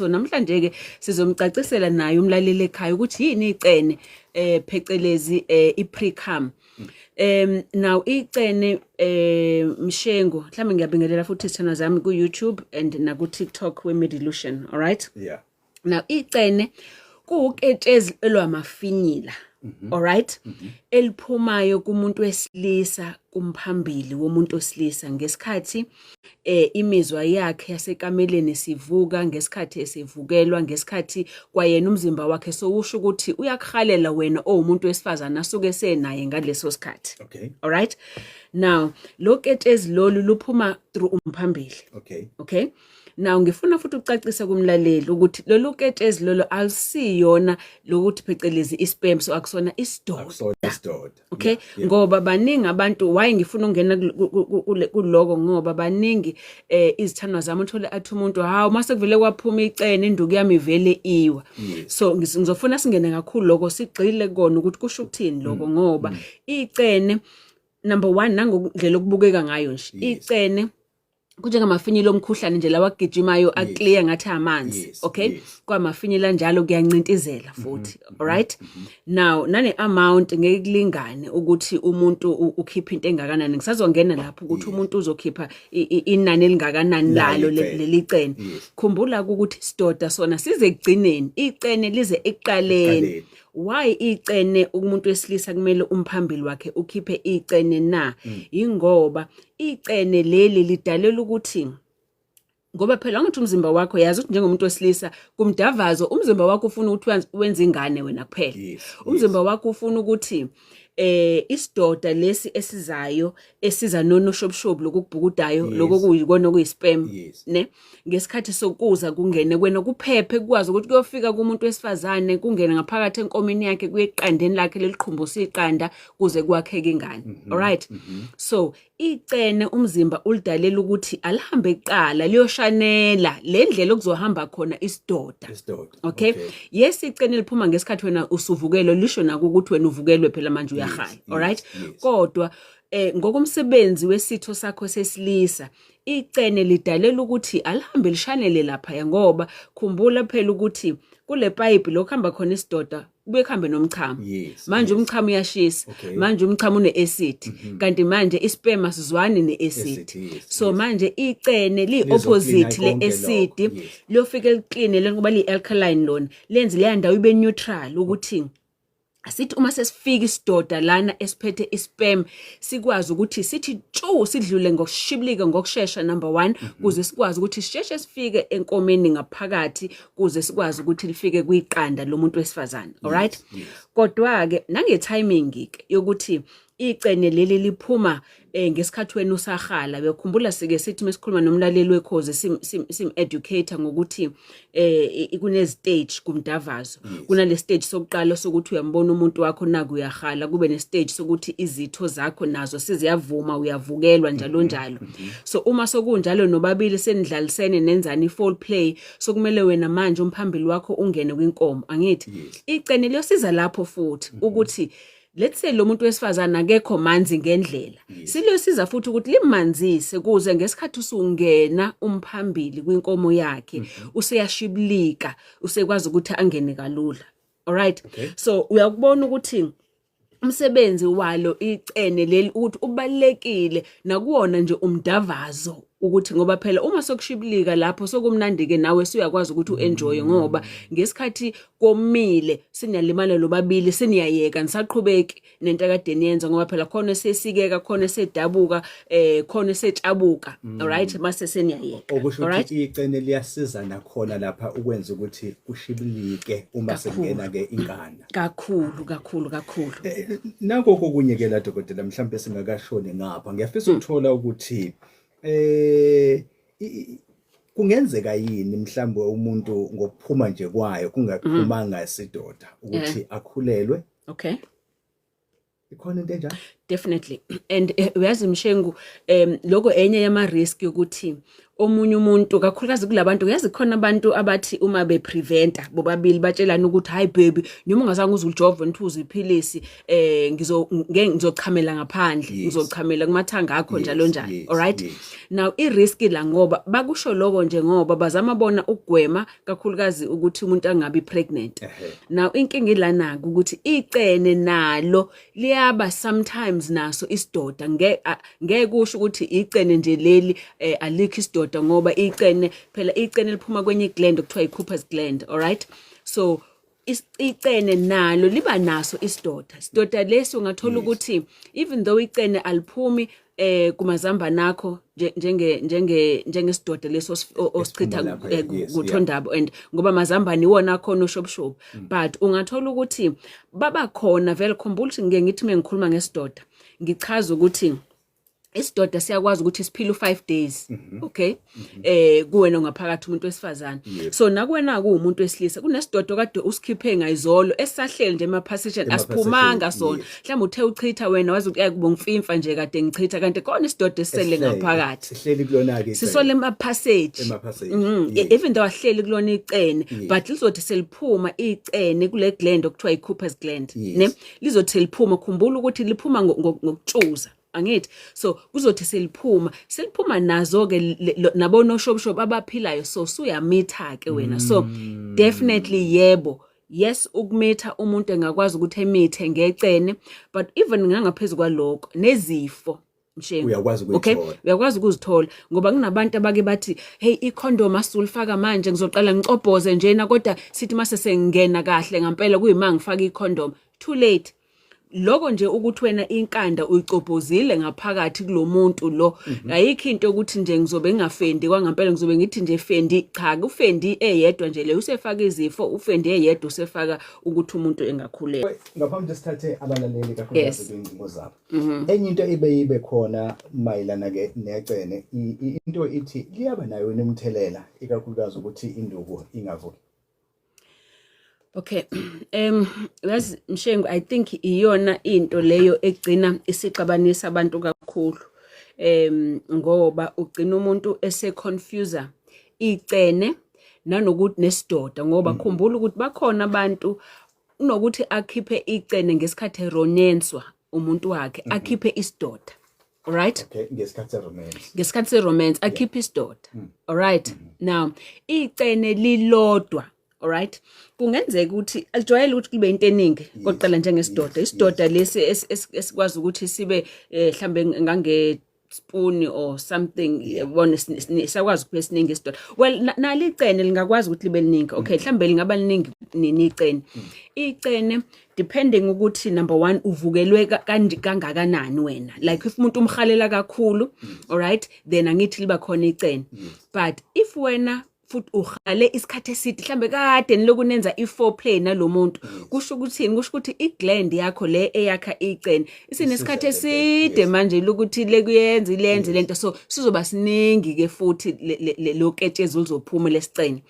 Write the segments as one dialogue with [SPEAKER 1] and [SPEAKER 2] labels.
[SPEAKER 1] So namhlanje ke sizomcacisela naye umlaleli ekhaya ukuthi yini icene, phecelezi i-precum. Now icene, Mshengu, mhlawumbe ngiyabingelela futhi isithandwa zami ku YouTube and na ku TikTok we Medilution, all right?
[SPEAKER 2] Yeah.
[SPEAKER 1] Now icene kuwuketshezi elwamafinyila, all right, eliphumayo kumuntu wesilisa, kumphambili womuntu wesilisa, ngesikhathi imizwa yakhe yasekameleni sivuka, ngesikhathi esivukelwa, ngesikhathi kwayena umzimba wakhe sowusho ukuthi uyakuhalela wena owumuntu wesifazana asuke senaye ngaleso sikhathi. All right, now lo ketshezi lolu luphuma through umphambili. Okay, now ngifuna futhi ukucacisa kumlaleli ukuthi lolu ketshezi lolo alusiyona lokuthi phecelezi isperm, so akusona isidoda.
[SPEAKER 2] Akusona isidoda.
[SPEAKER 1] Okay, ngoba baningi abantu, why ngifuna ukungena kuloko, ngoba baningi izithandwa zami, uthole athi umuntu, "Hawu, mase kuvele kwaphuma icene, induku yami ivele iwa." So ngizofuna singene kakhulu lokho, sigxile kona ukuthi kusho ukuthini lokho, ngoba icene, number 1, nangokundlela okubukeka ngayo nje, icene kunjengamafinyila omkhuhlane nje lawa agijimayo, aclear ngathi amanzi. Okay, kwamafinyila njalo kuyancintizela futhi, alright? Now nane amount ngeke kulingane ukuthi umuntu ukhipha into engakanani. Ngisazongena lapho ukuthi umuntu uzokhipha inani elingakanani
[SPEAKER 2] lalo
[SPEAKER 1] lalo
[SPEAKER 2] icene.
[SPEAKER 1] Leli cene. Khumbula ukuthi isidoda sona size ekugcineni, icene lize ekuqaleni.
[SPEAKER 2] Ekuqaleni.
[SPEAKER 1] Why icene umuntu wesilisa kumele umphambili wakhe ukhiphe icene na? Ingoba icene leli lidalela ukuthi, ngoba phela angithi umzimba wakho, yazi ukuthi njengomuntu wesilisa kumdavazo, umzimba wakho ufuna ukuthi wenze ingane wena kuphela. Umzimba wakho ufuna ukuthi isidoda lesi esizayo, esiza nonoshobushobu lokubhukudayo, lokho kuyikona okuyisperm, ne ngesikhathi sokuza kungene kwena kuphephe, kukwazi ukuthi kuyofika kumuntu wesifazane, kungene ngaphakathi enkomeni yakhe, kuye eqandeni lakhe leliqhumbusa iqanda, kuze kwakheke ingane, alright? So icene umzimba ulidalela ukuthi alihambe kuqala liyoshanela le ndlela okuzohamba khona isidoda.
[SPEAKER 2] Isidoda.
[SPEAKER 1] Okay, yes, icene liphuma ngesikhathi wena usuvukelwe, lisho nako ukuthi wena uvukelwe phela manje, uyahala, alright? Kodwa ngokomsebenzi wesitho sakho sesilisa, icene lidalela ukuthi alihambe lishanele lapha, ngoba khumbula phela ukuthi kule pipe lokhu hamba khona isidoda, kubuye kuhambe nomchamo. Manje umchamo uyashisa. Manje umchamo une-acid, kanti manje isperm asizwani ne-acid.
[SPEAKER 2] Acid, yes.
[SPEAKER 1] So manje icene li-opposite
[SPEAKER 2] Lizoklina konke
[SPEAKER 1] le-acid,
[SPEAKER 2] lokho, yes.
[SPEAKER 1] liyofika elikline lona ngoba liyi-alkaline lona, lenze leya ndawo ibe neutral, ukuthi asithi uma sesifika isidoda lana esiphethe isperm, sikwazi ukuthi sithi tshu, sidlule ngokushibilika, ngokushesha, number 1, kuze sikwazi ukuthi sisheshe sifike enkomeni ngaphakathi, kuze sikwazi ukuthi lifike kwiqanda lomuntu wesifazane, alright?
[SPEAKER 2] Yes.
[SPEAKER 1] Kodwa ke nange timing ke yokuthi icene leli liphuma ngesikhathi wena usahala, uyakhumbula sike sithi mesikhuluma nomlaleli wekhozi, sim educator ngokuthi kunezi stage kumdavazo. Kunale stage sokuqala sokuthi uyambona umuntu wakho naku uyahala, kube ne stage sokuthi izitho zakho nazo siziyavuma, uyavukelwa, njalo njalo. So uma sokunjalo, nobabili senidlalisene, nenzani foreplay, sokumele wena manje umphambili wakho ungene kwinkomo, angithi?
[SPEAKER 2] Yes.
[SPEAKER 1] Icene liyosiza lapho futhi ukuthi, let's say lo muntu wesifazana akekho manzi ngendlela, siliyosiza futhi ukuthi limanzise, kuze ngesikhathi usungena umphambili kwinkomo yakhe, useyashibilika, usekwazi ukuthi angene kalula, alright?
[SPEAKER 2] Okay.
[SPEAKER 1] So uyakubona ukuthi umsebenzi walo icene leli ukuthi ubalekile nakuwona nje umdavazo, ukuthi ngoba phela uma sokushibilika lapho sokumnandi ke, nawe suyakwazi ukuthi uenjoy, ngoba ngesikhathi komile siniyalimala lobabili, seniyayeka, nisaqhubeki nento akade niyenza, ngoba phela khona sesikeka, khona sedabuka, khona setshabuka, alright? Mase seniyayeka.
[SPEAKER 2] Okusho
[SPEAKER 1] Alright.
[SPEAKER 2] ukuthi icene liyasiza nakhona lapha ukwenza ukuthi kushibilike uma sekungena ke inkana.
[SPEAKER 1] Kakhulu, kakhulu, kakhulu.
[SPEAKER 2] Nakho kokunye ke la, dokotela, mhlawumbe singakashoni ngapha, ngiyafisa ukuthola ukuthi kungenzeka yini mhlawumbe umuntu ngokuphuma nje kwayo, kungaphumanga isidoda, ukuthi akhulelwe?
[SPEAKER 1] Okay.
[SPEAKER 2] Ikhona into enjalo?
[SPEAKER 1] Definitely, and uyazi Mshengu, lokho enye yama risk yokuthi Omunye umuntu, kakhulukazi kulabantu, yazi khona abantu abathi uma bepreventa bobabili batshelana ukuthi, "Hayi baby, noma ungazange uze ujove nithuze iphilisi, ngizo ngeke ngizochamela ngaphandle, ngizochamela kumathanga akho," njalo njalo. Alright, now i-risk la, ngoba bakusho lokho nje ngoba bazama bona ukugwema kakhulukazi ukuthi umuntu angabi pregnant. Now inkinga ilana ukuthi icene nalo liyaba sometimes naso isidoda. Ngeke kusho ukuthi icene nje leli alikho isidoda, ngoba icene phela, icene liphuma kwenye gland okuthiwa i-Cowper's gland, alright? So icene nalo liba naso isidoda. Isidoda lesi ungathola ukuthi even though icene aliphumi kumazambane akho njengesidoda leso osichitha
[SPEAKER 2] lapha,
[SPEAKER 1] kuthondaba, and ngoba amazambane iwona akhona oshobushobu, but ungathola ukuthi baba khona vele. Khumbula ukuthi ngike ngithi mengikhuluma ngesidoda, ngichaza ukuthi isidoda siyakwazi ukuthi siphile u5 days, okay, kuwena ngaphakathi umuntu wesifazane. So nakuwena kuwumuntu wesilisa, kunesidoda kade usikhiphe ngayizolo esisahleli nje emaphasejini, asiphumanga sona. Mhlawumbe uthe uchitha wena, wazi ukuthi kubo ngimfimfa nje kade ngichitha, kanti khona isidoda esisele ngaphakathi.
[SPEAKER 2] Sihleli kulona ke.
[SPEAKER 1] Sisole emaphasage.
[SPEAKER 2] Emaphasage.
[SPEAKER 1] Even though ahleli kulona icene, but lizothi seliphuma icene kule gland okuthiwa i-Cowper's gland, ne lizothi seliphuma, khumbula ukuthi liphuma ngokutshuza, angithi? So kuzothi seliphuma nazo ke nabo noshobushobu abaphilayo, so suyamitha ke wena. So definitely yebo, yes, ukumitha umuntu engakwazi ukuthi emithe ngecene, but even ngangaphezulu kwalokho, nezifo, Mshengu.
[SPEAKER 2] Uyakwazi
[SPEAKER 1] Okay,
[SPEAKER 2] ukuyithola.
[SPEAKER 1] uyakwazi ukuzithola, ngoba kunabantu abake bathi, "Hey, icondom asulifaka manje, ngizoqala ngicobhoze njena, kodwa sithi mase sengingena kahle ngampela kuyima ngifaka icondom." Too late. Lokho nje ukuthi wena inkanda uyicobhozile ngaphakathi kulomuntu lo, ayikho into ukuthi nje ngizobe ngingafendi kwangampela, ngizobe ngithi nje fendi. Cha, kufendi eyedwa nje leyo usefaka izifo, ufendi eyedwa usefaka ukuthi umuntu engakhulelwa.
[SPEAKER 2] Ngaphambi ukuthi sithathe abalaleli, kakhulukazi kwingcingo zabo, enye into ibe ibe khona mayelana ke necene, into ithi liyaba nayo nomthelela, ikakhulukazi ukuthi induku ingavuki.
[SPEAKER 1] Okay. Yazi Mshengu, I think iyona into leyo egcina isixabanisa abantu kakhulu. Ngoba ugcina umuntu ese confuse icene nanokuthi nesidoda, ngoba khumbula ukuthi bakhona abantu unokuthi akhiphe icene ngesikhathi eromanswa umuntu wakhe, akhiphe isidoda. Alright?
[SPEAKER 2] Okay, ngesikhathi seromance.
[SPEAKER 1] Ngesikhathi seromance akhiphe isidoda. Alright, now icene lilodwa, alright, kungenzeka ukuthi alijwayele ukuthi kube into eningi kokuqala njengesidoda. Isidoda lesi esikwazi ukuthi sibe mhlambe ngange spoon or something, yabona, siyakwazi ukuba esiningi isidoda. Well, nalo icene lingakwazi ukuthi libe liningi, okay? Mhlambe lingaba liningi nini icene? Icene, depending ukuthi number one uvukelwe kangakanani wena. Like if umuntu umhalela kakhulu, alright, then angithi liba khona icene. But if wena futhi uhale isikhathi eside, mhlambe kade niloku nenza i-foreplay nalomuntu, kusho ukuthini? Kusho ukuthi i-gland yakho le eyakha icene isinesikhathi eside manje lokuthi lekuyenza ilenze lento, so sizoba siningi ke futhi lo ketshezi oluzophuma lesicene,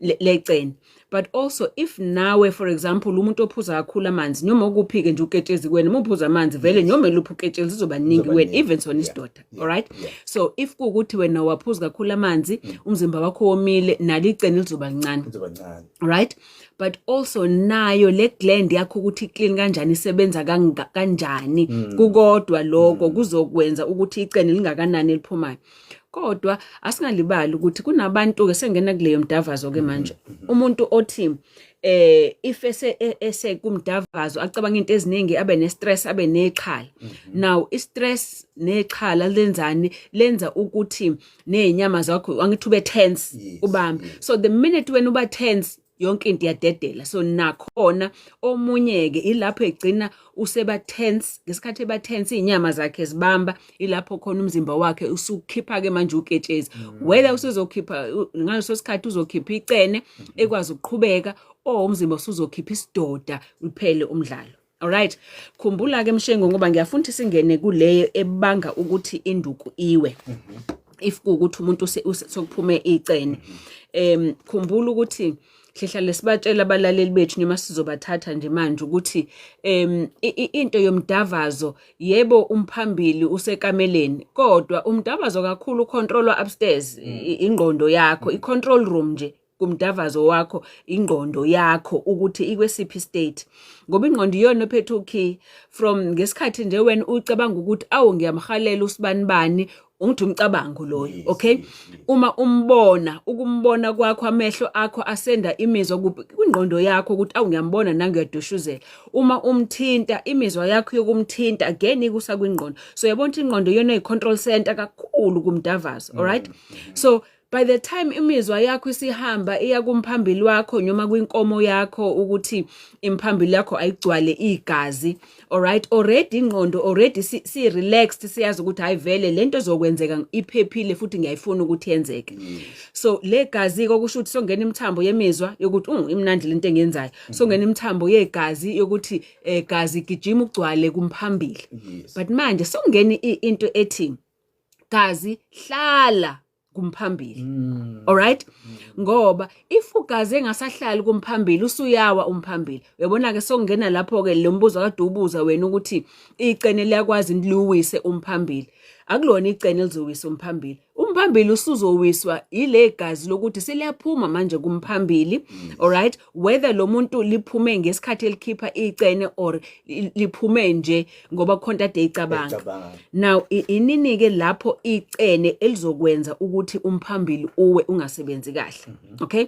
[SPEAKER 1] lecene. But also if nawe, for example, umuntu ophuza kakhulu amanzi, noma ukuphi ke nje uketshezi kuwena, uma uphuza amanzi vele, noma eluphi uketshezi lizoba ningi
[SPEAKER 2] Lizoba
[SPEAKER 1] kuwena,
[SPEAKER 2] ningi.
[SPEAKER 1] even sona isidoda, alright? So if kuwukuthi wena waphuza kakhulu amanzi, umzimba wakho womile, nalo icene lizoba lincane.
[SPEAKER 2] Lizoba ncane.
[SPEAKER 1] Right, but also nayo le gland yakho ukuthi clean kanjani, isebenza kanjani, kukodwa lokho kuzokwenza ukuthi icene lingakanani eliphumayo. Kodwa asingalibali ukuthi kunabantu ke sengena kuleyo mdavazo ke manje, umuntu othi if ese kumdavazo acabanga into eziningi, abe ne stress, abe nexhala. Now i stress nexhala lenzani? Lenza ukuthi nezinyama zakho, angithi ube tense, ubambe. So the minute wena uba tense, yonke into iyadedela. So nakhona omunye ke ilapho egcina useba tense. Ngesikhathi eba tense, izinyama zakhe zibamba, ilapho khona umzimba wakhe usukhipha ke manje uketshezi, whether usuzokhipha ngaleso sikhathi uzokhipha icene ekwazi ukuqhubeka or umzimba usuzokhipha isidoda, uphele umdlalo. Alright, khumbula ke Mshengo, ngoba ngiyafuna ukuthi singene kuleyo ebanga ukuthi induku iwe if kuwukuthi umuntu sokuphume icene. Khumbula ukuthi Sihlale sibatshela abalaleli bethu noma sizobathatha nje manje ukuthi into yomdavazo, yebo, umphambili usekameleni, kodwa umdavazo kakhulu ucontrolwa upstairs, ingqondo yakho, i-control room nje kumdavazo wakho, ingqondo yakho ukuthi ikwesiphi state, ngoba ingqondo iyona ophethe ukey. From ngesikhathi nje wena ucabanga ukuthi, "Awu, ngiyamhalela usibanibani," ungithi umcabango loyo. Okay, uma umbona, ukumbona kwakho, amehlo akho asenda imizwa kuphi? Kwingqondo yakho, ukuthi, "Awu, ngiyambona nangu, uyadushuzela." Uma umthinta, imizwa yakho yokumthinta again ikusa kwingqondo. So uyabona ukuthi ingqondo iyona i-control center kakhulu kumdavazo, alright? So by the time imizwa yakho isihamba iya kumphambili wakho noma kwinkomo yakho ukuthi imphambili yakho ayigcwale igazi, alright, already ingqondo already si relaxed, siyazi ukuthi hayi, vele lento ezokwenzeka iphephile futhi ngiyayifuna ukuthi yenzeke. So le gazi kokusho ukuthi songena imithambo yemizwa yokuthi imnandi lento engiyenzayo, songena imithambo yegazi yokuthi gazi gijima ugcwale kumphambili. But manje songena into ethi gazi hlala kumphambili, alright, ngoba if ugazi engasahlali kumphambili, usuyawa umphambili. Uyabona ke, sokungena lapho ke lo mbuzo kade ubuza wena ukuthi icene liyakwazi liwise umphambili. Akulona icene elizowisa umphambili. Umphambili usuzowiswa ile gazi lokuthi seliyaphuma manje kumphambili, alright, whether lo muntu liphume ngesikhathi elikhipha icene or liphume nje ngoba khonto ade icabanga.
[SPEAKER 2] Ecabanga.
[SPEAKER 1] Now inini ke lapho icene elizokwenza ukuthi umphambili uwe ungasebenzi kahle? Okay,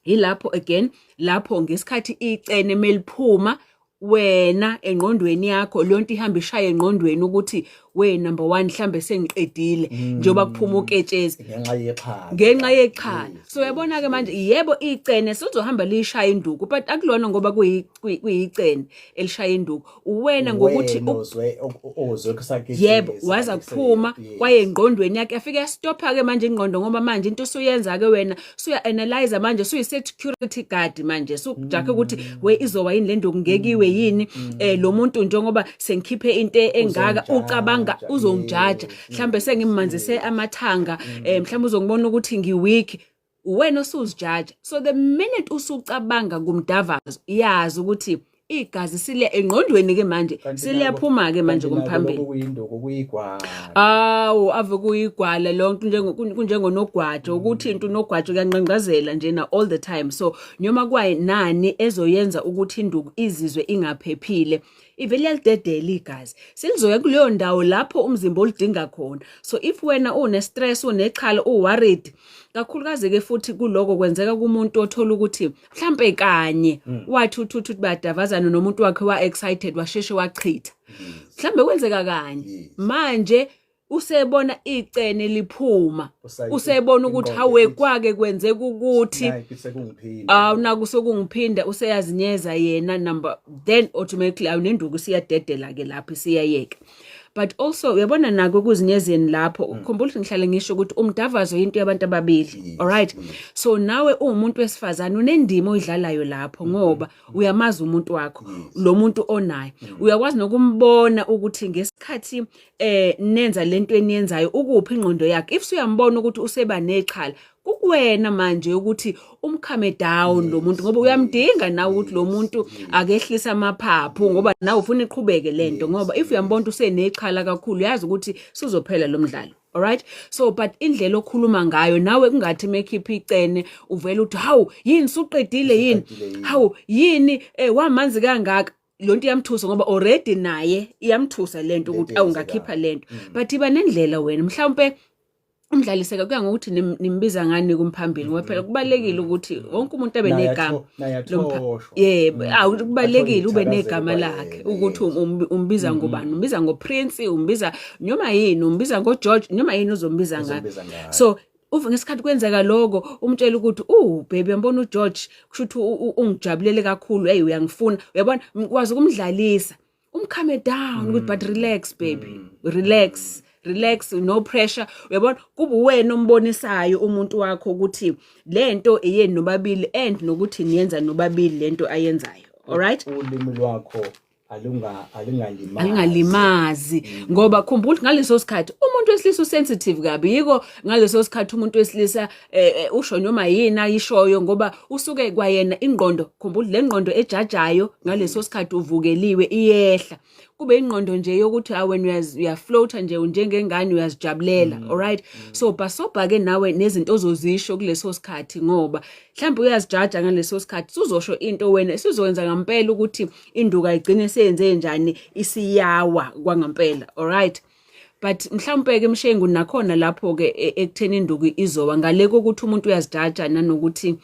[SPEAKER 1] ilapho again lapho ngesikhathi icene meliphuma, wena engqondweni yakho leyo nto ihamba ishaya engqondweni ukuthi, we, number 1, mhlambe sengiqedile njengoba kuphuma uketshezi.
[SPEAKER 2] Ngenxa yexhala.
[SPEAKER 1] Ngenxa yexhala. So uyabona ke manje, yebo, icene sizohamba lishaya induku, but akulona ngoba kuyicene elishaya induku, uwena ngokuthi
[SPEAKER 2] Wena ozwe kusaketshezi.
[SPEAKER 1] Yebo, waza kuphuma kwaye engqondweni yakhe yafika yastopha ke manje ingqondo, ngoba manje into osuyenza ke wena, suya analyze manje, suyi security guard manje, sujahe ukuthi, we, izowa yini le nduku, ngekiwe yini lo muntu njengoba sengikhiphe into engaka, ucabanga uzongijaja, mhlambe sengimanzise amathanga, mhlambe uzongibona ukuthi ngi-weak. Wena osuzijaja. So the minute usucabanga kumdavazo, yazi ukuthi igazi sile engqondweni ke manje,
[SPEAKER 2] Kanti
[SPEAKER 1] seliyaphuma ke manje
[SPEAKER 2] kanti nako
[SPEAKER 1] kumphambili.
[SPEAKER 2] Lokhu kuyinduku, kuyigwala.
[SPEAKER 1] Awu, ave kuyigwala lonke, kunjengonogwajo, ukuthi into unogwajo kuyanqanqazela njena all the time. So noma kwayi nani ezoyenza ukuthi induku izizwe ingaphephile, ivele yalidedela igazi, selizoya kuleyo ndawo lapho umzimba oludinga khona. So if wena une stress, unexhala, u-worried kakhulukazi ke, futhi kuloko kwenzeka kumuntu othola ukuthi mhlambe kanye wathi uthi uthi badavazana nomuntu wakhe, wa excited, washeshe wachitha, mhlambe kwenzeka kanye. Manje usebona icene liphuma, usebona ukuthi
[SPEAKER 2] ingqondo
[SPEAKER 1] hawe,
[SPEAKER 2] ithi,
[SPEAKER 1] kwake kwenzeka ukuthi
[SPEAKER 2] Nayi sekungiphinda.
[SPEAKER 1] Awu, naku sokungiphinda, useyazinyeza yena number, then automatically awunenduku, siyadedela ke lapho, siyayeka. But also uyabona nako ekuzinyezeni lapho, khumbula ukuthi ngihlale ngisho ukuthi umdavazo into yabantu ababili. Alright, so nawe uwumuntu wesifazane unendima oyidlalayo lapho, ngoba uyamazi umuntu wakho, lo muntu onayo, uyakwazi nokumbona ukuthi ngesikhathi nenza lento eniyenzayo ukuphi ingqondo yakhe. If usuyambona ukuthi useba nexhala, kukuwena manje ukuthi umcalme down lo muntu, ngoba uyamdinga nawe ukuthi lo muntu akehlisa amaphaphu, ngoba nawe ufuna iqhubeke lento. Ngoba if uyambona usenexhala kakhulu, uyazi ukuthi sizophela lo mdlalo, alright? So but indlela okhuluma ngayo nawe, kungathi mekhipha icene uvela uthi, "Hawu, yini, suqedile yini?"
[SPEAKER 2] Usuqedile yini?
[SPEAKER 1] "Hawu, yini, wamanzi kangaka?" Lonto iyamthusa, ngoba already naye iyamthusa lento ukuthi
[SPEAKER 2] Lento
[SPEAKER 1] awu, ngakhipha lento. But iba nendlela wena, mhlawumbe umdlaliseka, kuya ngokuthi nimbiza ngani kumphambili, ngoba phela kubalekile ukuthi wonke umuntu abe
[SPEAKER 2] Naye
[SPEAKER 1] negama.
[SPEAKER 2] naye athoshwe.
[SPEAKER 1] Yebo, awu, kubalekile ube
[SPEAKER 2] Athole
[SPEAKER 1] negama
[SPEAKER 2] ithakazelo
[SPEAKER 1] lakhe
[SPEAKER 2] kwayena,
[SPEAKER 1] ukuthi umbiza ngobani, umbiza ngoPrince, umbiza noma yini, umbiza ngoGeorge, noma yini uzombiza ngayo.
[SPEAKER 2] Uzombiza ngayo.
[SPEAKER 1] So uve ngesikhathi kwenzeka lokho, umtshela ukuthi, baby, uyambona uGeorge, kusho ukuthi ungijabulele kakhulu, hey, uyangifuna." Uyabona, ukwazi ukumdlalisa, umcalme down ukuthi, "But relax, baby, relax, relax, no pressure." Uyabona, kuba wena ombonisayo umuntu wakho ukuthi lento eyeni nobabili and nokuthi niyenza nobabili lento ayenzayo, alright?
[SPEAKER 2] Ulimi lwakho. Alunga alingalimazi.
[SPEAKER 1] Alingalimazi ngoba khumbula ukuthi ngaleso sikhathi umuntu wesilisa usensitive kabi yiko ngaleso sikhathi umuntu wesilisa eh, eh, usho noma yini ayishoyo ngoba usuke kwayena ingqondo khumbula le ngqondo ejajayo ngaleso sikhathi uvukeliwe iyehla kube ingqondo nje yokuthi awena uyafloata nje njengengane uyazijabulela mm. alright mm. so bhasobha ke nawe nezinto ozozisho kuleso sikhathi ngoba mhlawumbe uyazijaja ngaleso sikhathi suzosho into wena esizokwenza ngempela ukuthi induku ayigcine seyenze njani isiyawa kwangampela alright but mhlawumbe ke mshengu nakhona lapho ke e, ekutheni induku izowa ngale kokuthi umuntu uyazijaja nanokuthi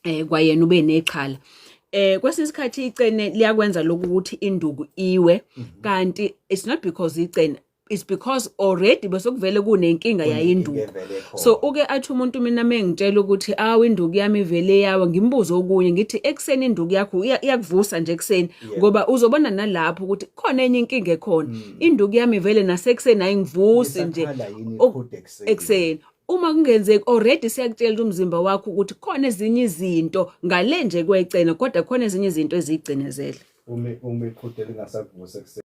[SPEAKER 1] eh kwayena ube nexhala eh kwesinye isikhathi icene liyakwenza lokhu ukuthi induku iwe mhm. kanti it's not because icene it's because already besokuvele kunenkinga yayinduku so uke athi umuntu mina mengitshela ukuthi awu induku yami ivele yawa ngimbuze okunye ngithi ekuseni induku yakho iyakuvusa nje ekuseni ngoba uzobona nalapho ukuthi khona enye inkinga ekhona mm. induku yami vele nasekuseni ayingivusi nje ekuseni uma kungenzeki already siyakutshela umzimba wakho ukuthi khona ezinye izinto ngale nje kwecena kodwa khona ezinye izinto ezigcinezele
[SPEAKER 2] uma iqhude lingasakuvusa ekuseni.